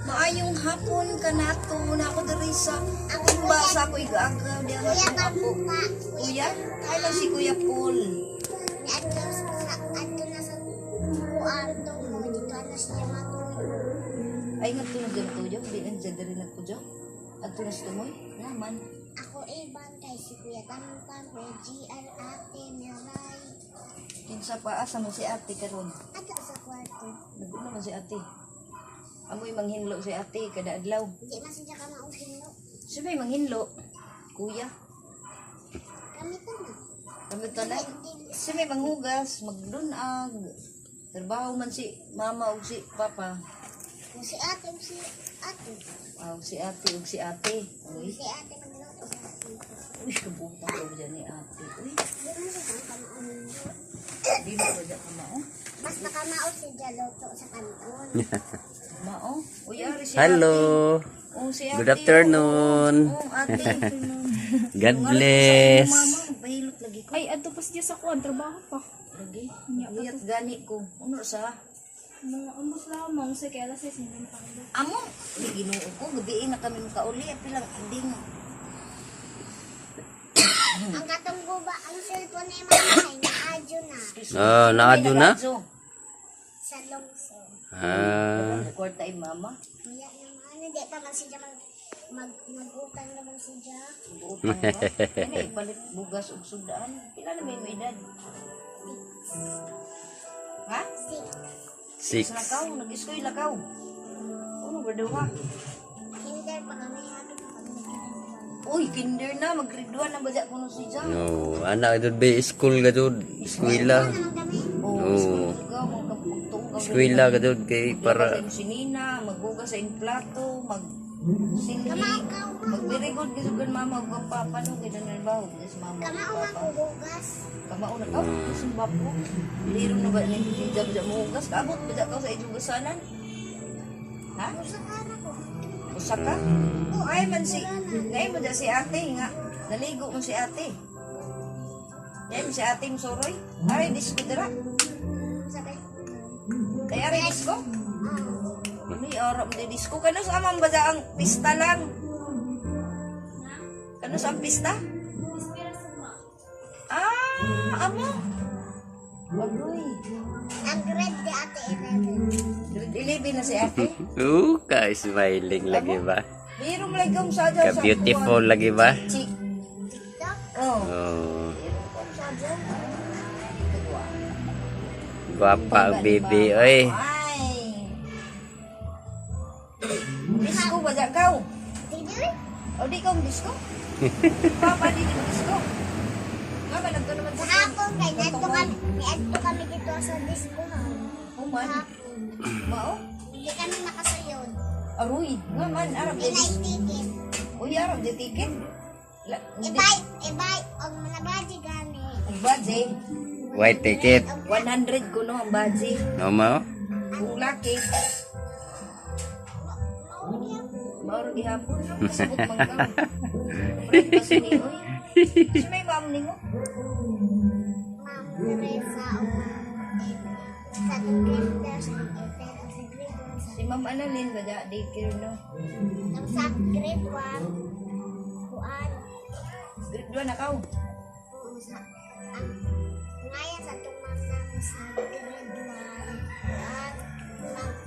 Maayong hapon kanato na ako diri sa timba sa ako igaagaw diha Kuya sa ako. Kampa. Kuya, ay lang si Kuya Paul. Adto sa adto na sa kuarto mo dito na siya matulog. Ay nga tunog ang tuyo, di na dyan diri nagpudyo. Adto na sa tumoy, naman. Ako iban kay si Kuya Tampan, Kuya GR, Ate, Miray. Kinsa pa asa man si ate karon. Adto sa kwarto. Naguna man si ate. Amoy manghinlo si ate kada adlaw. Di man siya ka mauhinlo. Siya may manghinlo. Kuya, Kami to na. kami tanan. Siya may manghugas, magdunag. Trabaho man si mama ug si papa. Kung si ate, ug si ate. Aw, si ate ug si ate. Uy, Si ate magluto sa ate. Uy, kabutan ko dyan ni ate. Uy, Di man siya ka mauhinlo. di ba ba dyan ka mao? Basta ka mao si Jaloto sa kanton. Mao? Uy, ari si Hello. ate. Oh, si ate. Good afternoon. Oo, oh, ate. God bless. Mama, bahilot lagi ko. Ay, adto pa siya sa kuan, trabaho pa. Lagi. Liyat gani ko. Ano sa? Mga ambos lamang sa kaya alas 6 hindi makakabot. Amo, uy, Ginoo ko, gabi na kami makauli. Pilang ding. Ang katong guba, ang cellphone ni mama ay naadyo na Oh, naadyo na? sa lungsod. Ah, Kwarta ay mama. Kuya naman, hindi pa man siya mag mag mag-utang naman siya. Buutang ba? Ano, ipalit bugas ug sudaan. Pila na may edad? Ha? Six. 6. Sa lakaw, nag-eskwela lakaw. Ano ba daw ha? Kinder pa kami, happy pa kami nag-kinder. Uy, kinder na, mag-grade 1 na ba dyan kuno si Jack? No, anak ito be school ka jud, eskwela. Naman kami, Oh, Oo. school ka, magkapugtong ka. Eskwela ka jud kay Para para sa sinina, maghugas sa iyong plato, mag silhi. Mag very good gisugan mama ug ang papa no kay nanalbaho guys mama. ug kamao man papa. kuhugas. Kamao na ka, sumba po. Liro na ba ni jab jab mo hugas? Kaabot ba ka sa ijugasanan? Ha? Usa ka na ko. Usa ka? Oh, ay man si ngay mo si ate nga. Naligo mo si ate. Ngay mo si ate mo soroy. Ay disco dira. Sabi, Kay ari disco. ah, Ano yung araw mo di disco? Kano sa amang ba ang pista lang? Kano sa ang pista? Ah, amo. Agoy. Ang grade di ate 11. Grade 11 na si ate. Ka smiling lagi ba? Biro mo lang kong sadyaw Ka beautiful lagi ba? Chick. TikTok, Oh. Oh, Biro kong sadyaw. Ay, kagwa. gwapa ang baby oy. Ay. Disco ba dyan kaw? di di O di kong disco? Papa, di kong disco. Nga ba, nagto naman sa Kahapon kay niadto kami dito sa disco hall. Human. Kahapon. Mao? Hindi kami makasuyod. Aruy. Nga man, arab Hindi di na ticket. Uy, arab di ticket. Di Ibay, ibay, og mga baji gani. Ang baje. White ticket. 100 kuno ang baje. No mo? Kung laki. Mauro gihapon. Kasabot man ka. Friend pa si ni, uy. Si may ma'am nimo. Ma'am Teresa o Ma'am Emily. Sa kinder, sa Ethel, o sa grade 1, sa Si Ma'am Annalyn ba da daycare no. Ang sa grade 1, kuan, Grade 1 na kaw. oo, sa, ang ngaya sa itong ma'am namin sa grade 1, kuan, ma'am